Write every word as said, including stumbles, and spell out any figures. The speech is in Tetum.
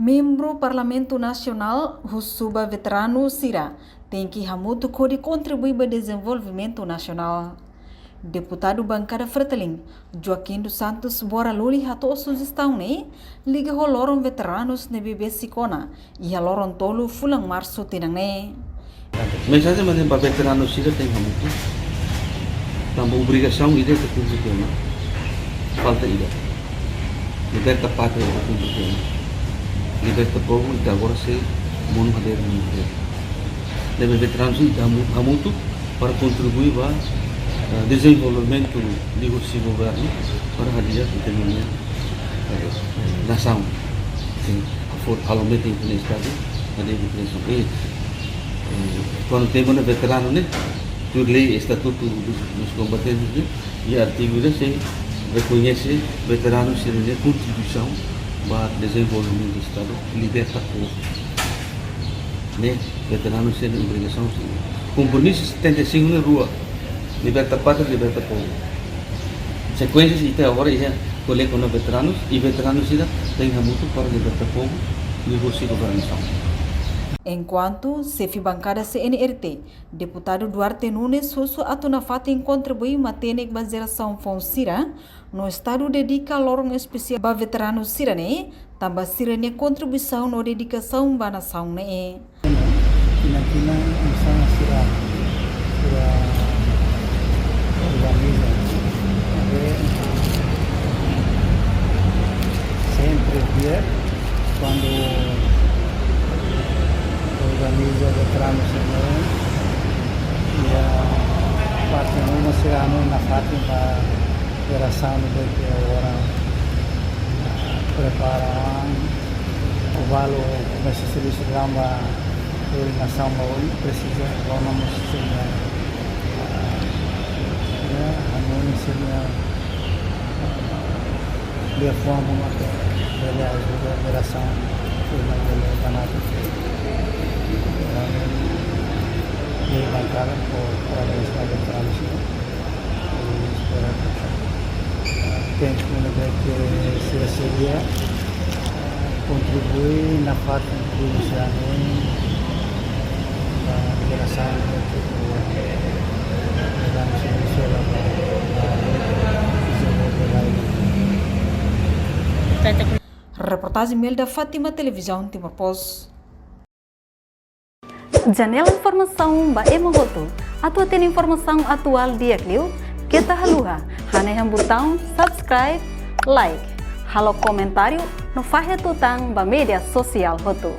Membru Parlamentu Nasionál husu ba veteranu sira tenke hamutuk hodi kontribui ba dezenvolvimentu nasionál. Deputadu Bankada Fretilin, Joaquim dos Santos Bora Luli hato'o sujestaun ne'e liga ho loron veteranus ne'ebé besik ona iha loron tolu fulan Marsu tinan ne'e. Mensajen mak ba veteranu sira tenke hamutuk. Tanba obrigasaun ida ita kumpre tiha ona. Falta ida. Liberta pátria ita kumpre tiha ona. Liberta povu ita agora sei monu hadeer, monu hadeer. Ne'ebé veteranu sira ita hamu-, hamutuk para kontribui ba, eh, dezenvolvimentu liuhusi governu para hadi'a ita-nia, eh, nasaun. Sin, for halo metin ita-nia estadu, hadi'a ita-nia nasaun. E, eh, kuandu temi ona veteranu ne'e, tuir lei estatutu dos, dos combatentes ne'e, iha artigu ida sei rekoñese veteranu sira-nia kontribuisaun ba dezenvolvimentu estadu, liberta povu. Ne'e, veteranu sira-nia obrigasaun sira. Kompromisu setenta e cinco ne'e rua. Liberta pátria, liberta povu. Sekuénsia ita agora iha ko'alia kona veteranus, i veteranu sira tenke hamutuk para liberta povu, liuhusi governasaun. Enkuantu, xefe bankada C N R T, Deputadu Duarte Nunes husu atu nafatin kontribui matenek ba jerasaun foun sira, no estadu dedika loron espesiál ba veteranu sira-ne'e, tanba sira-nia kontribuisaun no dedikasaun ba nasaun ne'e. Kina-kina misaun sira, sira organiza. Oke. Sempre dia, kuandu organiza veteranu sira-ne'e, iha parte uma sira anu nafatin ba jerasaun ne'ebé ke agora prepara an, o balu komesa servisu gamba, organizasaun ba oin presiza rona mós sira-nia, ya, harmonia sira-nia, de forma mak bele ajuda jerasaun, firma bele banatu. Ne'e bankada ho parabéns ba veteranu sira. Espera, tempu ne'ebé ke sira seria kontribui nafatin ba jerasaun ne'e, ba jerasaun ne'e, ba jerasaun ne'e, ba dezenvolve lai. Reportajen Melda Fátima, Televizaun Timor Post. Janela informasaun ba ema hotu. Atu hatene informasaun atuál di'ak liu, keta haluha hanehan butaun subscribe, like, halo komentáriu no fahe tutan ba média sosiál hotu.